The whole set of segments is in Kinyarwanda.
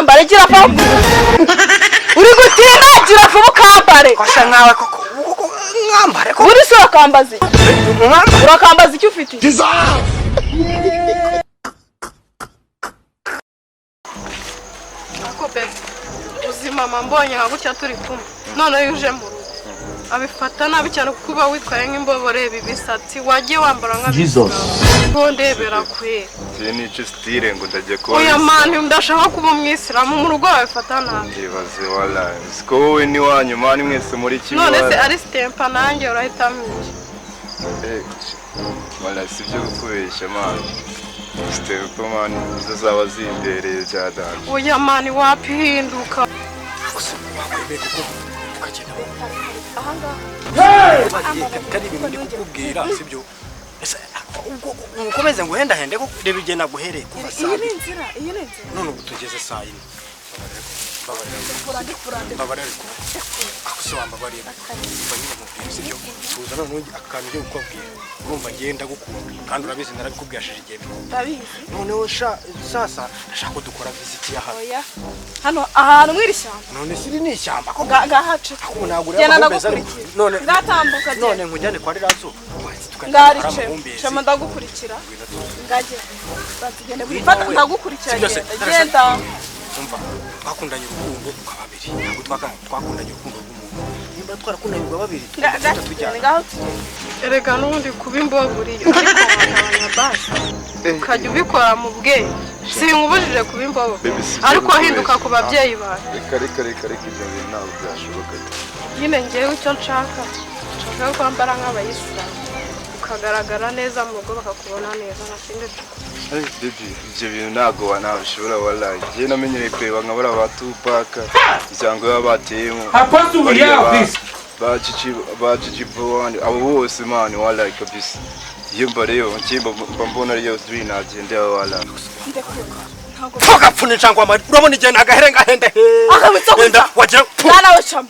ukambare, gira vuba. Uri gutinda, gira vuba ukambare. Kwasa nkawe koko, mwambare ko. Buri se urakambaza iki? Mwambare. Urakambaza icyo ufite? Ako bebe, uzi mama mbonye nka gutya turi kumwe, noneho iyo uje mu rugo abifata nabi cyane, kuko uba witwaye nk'imbobo. Reba ibisatsi wagiye wambara nk'abisilamu, ndebera kwe. Njye nica style ngo ndagiye kuba Oya man, ndashaka kuba umwisilamu, mu rugo babifata nabi. Ndibaze wala, siko wowe n'iwanyu man mwese muri kimwe. None se wala. ari sitempa nanjye urahitamo iki? Wala, si byo kukubeshya man, sitempa man nizo zaba zimbereye bya danje. Oya man, wapihinduka. Gusa wakwemeye kuko tukagenda kandi ibintu ndi kukubwira sibyo. Ese ubwo ukomeze ngo uhendahende ko reba igihe naguhereye kuva saa Iyi ni 2. inzira, iyi ni inzira. None ubu tugeze saa 4. Mbabarira, mbabarira, ariko ako se wambabariye? Umva nyine mubwira, sibyo? Tuza noneho akantu ngiye kukubwira. Urumva ngiye ndagukunda kandi urabizi, narabikubwiye hashize igihe bikunda. Ndabizi. Noneho sha sasa ndashaka ko dukora visit ya hano. Oya, hano ahantu mw'iri shyamba? None se iri ni ishyamba ko? Ngahace. Ako ntabwo ureba Genda, amahumbezi ariko. ndagukurikira. None Ngatambuka, none genda. nkujyane kwa ririya zuba tukajya hari Ngarice. amahumbezi. Shema, ndagukurikira. Ngagenda, tugende. Ngwino Wifata. we. Ndagukurikira. Sibyo se? Genda, genda. Umva, twakundanye urukundo rwa babiri, ntabwo twakundanye urukundo rw'umuntu. Nimba twarakundanye urwa babiri, tugomba guhita tujyana. Ngaho tugende. Erega n'ubundi kuba imbobo uriyo, ariko wagabanya basi ukajya ubikora mu bwenge. Sinkubujije kuba imbobo, Baby, si byo ariko kukubeshya. hinduka ku babyeyi bawe. Reka reka reka reka, ibyo bintu ntabwo byashoboka. Nyine ngewe icyo nshaka, nshaka ko wambara nk'abayisilamu, ukagaragara neza mu rugo, bakakubona neza, nta kindi nshaka. Baby, ibyo bintu ntabwo wanabishobora wala. Njye namenyereye kureba nka bariya ba Tupac cyangwa baba bateyemo Apostle, we bariya have this. Ba Gigi, ba Gigi Bowani, abo bose man, wala kabisa. Iyo mbareba njye mba mbona ariyo dream nagendera wala. Ndekura, ntabwo. Tugapfuna cyangwa amari, urabona igihe nagahere ngahenda he. Akabitsa gusa. Enda wagira. Mwana we, camo.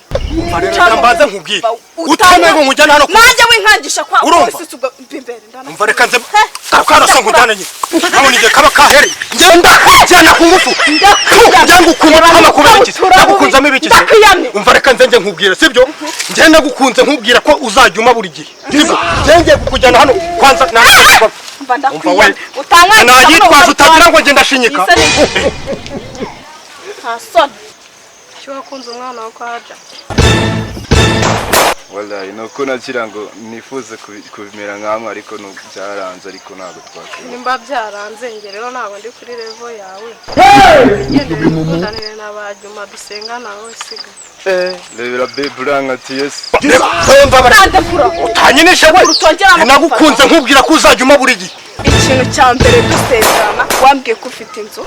Reka mbanze nkubwire, utemeye ngo nkujyane hano. Nanjye winkangisha kwa Urumva? wese ubwo mva imbere ndana. Umva, reka nze kakarasa nkujyane nyine. Urabona igihe kaba kahereye, ngenda kujyana ku ngufu. Njye ngukunda kama kubera iki? Nagukunzamo ibiki se? Ndakwiyamye. Umva, reka nze njye nkubwire, sibyo? Njye nagukunze nkubwira ko uzajya uma buri gihe, sibyo? Njye ngiye kukujyana hano kwanza Mva. Umva we. Ndakwiyamye, utankangisha. Nayitwaje utagira ngo ngenda ndashinyika. Nta soni. Icyo wakunze umwana wo kwa Haja? Wala, ni uko nagira ngo nifuze kubimera nkamwe, ariko byaranze, ariko ntabwo twakwiye. Nimba byaranze, njye rero ntabwo ndi kuri level yawe. Gendere wikundanire na ba Juma dusenga, nawe siga. Rebera babe, urankatiye se? Ndekura. Utanyinishe we. Utongera no Nagukunze nkubwira ko uzajya uma buri gihe. Ikintu cya mbere, dusezerana wambwiye ko ufite inzu,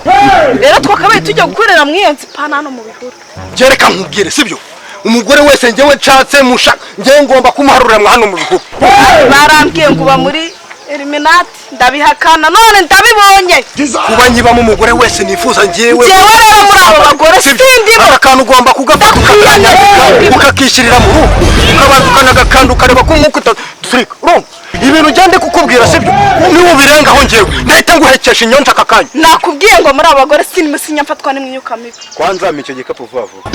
rero twakabaye tujya gukorera muri iyo nzu, pana hano mu bihuru. Njye reka nkubwire, sibyo? Umugore wese njyewe nshatse mushaka, njyewe ngomba kumuharurira mwa hano mu bihuru. Barambwiye ngo uba muri Illuminati, ndabihakana, none ndabibonye. Kuba nyibamo umugore wese nifuza njyewe. Njyewe rero muri abo bagore Sibyo? sindimo. Aka kantu ugomba kugafata ukakanyandika, ukakishyirira mu rugo, ukabanza ukanagakanda, ukareba ko umwuka utaturika. Urumva ibintu ugende kukubwira, sibyo? Niba ubirengaho njyewe nahita nguhekesha inyonja aka kanya. Nakubwiye ngo muri abo bagore sindimo, sinyamfatwa n'imyuka mibi. Kwanza mpa icyo gikapu vuba vuba,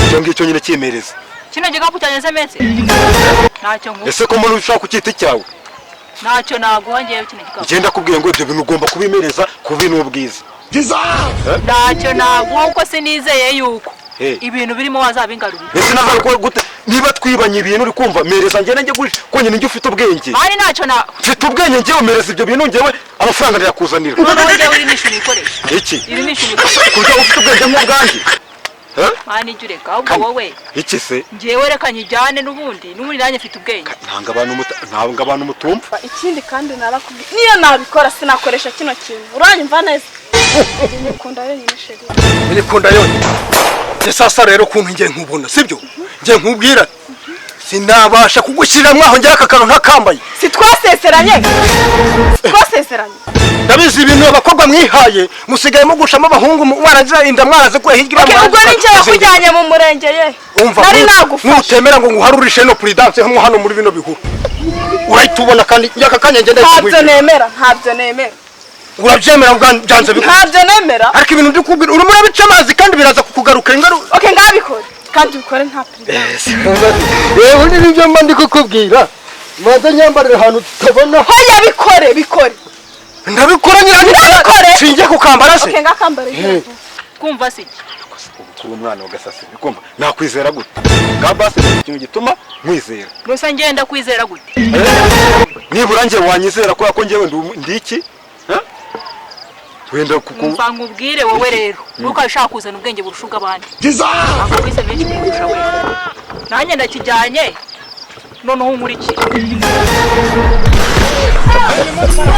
icyo ngicyo nyine cyimereza. Kino gikapu cyanjye se metse ntacyo nguha. Ese ko mbona ushaka kucyita icyawe? Ntacyo naguha ngewe kino gikapu. Ngenda kubwiye ngo ibyo bintu ugomba kubimereza kubi n'ubwiza. Ntacyo naguha kuko sinizeye yuko Hey. ibintu birimo wazabingarurira. Ese naza gute niba twibanye ibintu? Uri kumva? Mereza ngende njye guhisha ko nyine njye ufite ubwenge. Mani, ntacyo na Mfite ubwenge njyewe, mereza ibyo bintu, njyewe amafaranga ndayakuzanira. Noneho ngewe iri ni ishuri ikoresha. Iki? Iri ni ishuri ikoresha. Kurya ufite ubwenge nk'ubwanjye? Eh? Mani, jya ureka ahubwo wowe. Iki se? Ngewe reka nyijyane, n'ubundi nanjye mfite ubwenge. Ntabwo abantu mutumva. Ikindi kandi narakubwiye, niyo nabikora sinakoresha kino kintu. Uranyumva neza? Nikunda yonyine, chéri. Nikunda yonyine. Njye sasa rero ukuntu njye nkubona, sibyo? Njye nkubwira, sinabasha kugushyirira mwaho njye aka kantu ntakambaye. Si twasezeranye? Si twasezeranye? Ndabizi ibintu abakobwa mwihaye, musigaye mugushamo abahungu mwaragira inda mwarazikuye hirya. Okay, ubwo ni njye wakujyanye mu murenge ye? Umva, Nari nagufashe. nutemera ngo nguharurishe no prudence hamwe hano muri bino bihuru, urahita ubona kandi aka kanya ngenda. Ntabyo nemera, ntabyo nemera. Urabyemera byanze bikora? Ntabyo nemera. Ariko ibintu ndi kubwira urimo urabica amazi, kandi biraza kukugaruka ingaruka. Okay, ngabikore kandi ubikore nta perezida. Yewe, nibyo mba ndi kukubwira, maze nyambarira ahantu tutabona. Hoya, bikore, bikore. Ndabikora nyine. Ndabikore. Singiye kukambara se? Okay, ngakambara. Kumva se? Kuba umwana wa gasasi, bikumva nakwizera gute? Nga basi ikintu gituma nkwizera. Gusa ngenda kwizera gute? Nibura njye wanyizera kubera ko njyewe ndi iki? Eh? Wenda kuku Umva nkubwire, wowe rero ntukaba ushaka kuzana ubwenge burusha ubw'abandi. Ntabwo wize menshi kurusha we, nanjye ndakijyanye. Noneho unkurikire.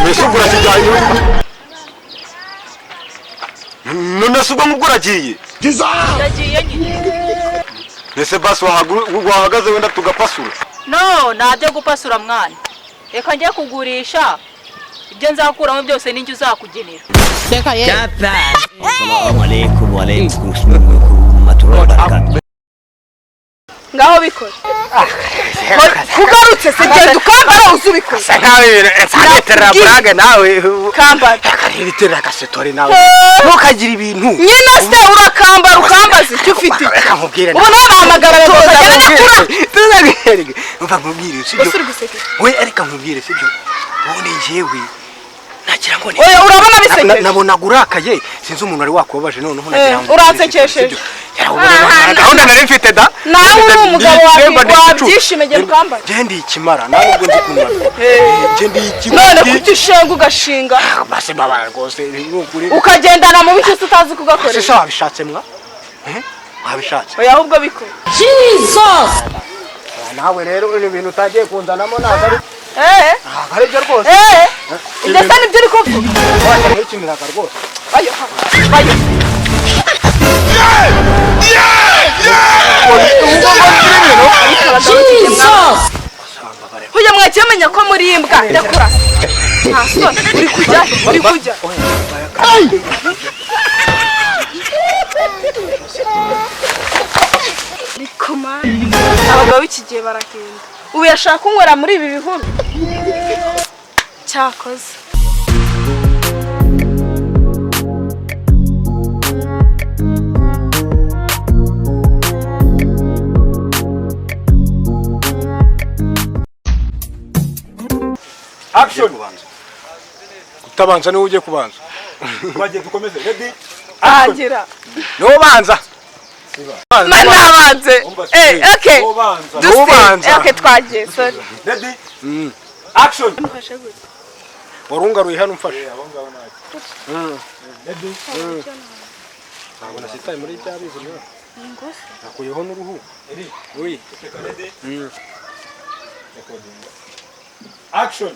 Mbese ubwo urakijyanye? None se ubwo ngubwo uragiye? Ndagiye nyine. Mbese basi wahagaze wenda tugapasura? No, ntabyo gupasura mwana. Reka njye kugurisha, ibyo nzakuramo byose ninjye uzakugenera. السلام عليكم وعليكم ورحمة الله وبركاته. Ngaho bikore. Kugarutse se, genda ukambara uze ubikore. Asa nkawe nsangeterera burage nawe. Kambara. Akareba agasetori nawe, ntukagire ibintu. Nyine se urakambara ukambaza icyo ufite? Reka nkubwire. Ubu nawe bahamagara abagabo bagenda kura. Tuzabwire, umva nkubwire, sibyo? Ese uri guseka? We, reka nkubwire, sibyo? Ubundi njyewe nagira ngo Oya, urabona bisekeje. Nabonaga urakaye, sinzi umuntu wari wakubabaje, noneho nagira ngo Uransekesheje. Yarabona gahunda nari mfite da. Nawe uri umugabo Ndi igicucu. wabyishime, genda ukambara. Njye ndi ikimara, nawe ubwo ndi kumara, njye ndi None ikigoryi. kuki ushenga ugashinga? Basi mbabara rwose, ni ukuri. Ukagendana mu bice utazi Ese kugakoresha. se wabishatse mwa? Eh? Wabishatse? Oya, ahubwo bikore. Nawe rero ibi bintu utagiye kunzanamo ntabwo ari ntabwo ari byo rwose. Ibyo se nibyo uri kuvuga? Wajya ntukiniraga rwose. Bayo, bayo. Hoya, mwagiye menya ko muri imbwa. Ndakura, nta soni. Uri kujya, uri kujya. Ariko man, abagabo b'iki gihe baragenda. Ubu yashaka kunywera muri ibi bihuru cyakoze. Action. Kutabanza niwe ugiye kubanza. Twagiye, dukomeze. Ready? Agira. Niwe ubanza. Man, nabanze. Okay. Ubanza. Dustin. Ubanza. Okay, twagiye, sorry. Ready? Action. Mufashe gute? Warungaruye hano, umfashe. Abo ngabo ntacyo. Ready? Ntabwo nasitaye muri bya bizi mwa. Nakuyeho n'uruhu. Eri. Oui. Ready? Recording. Action.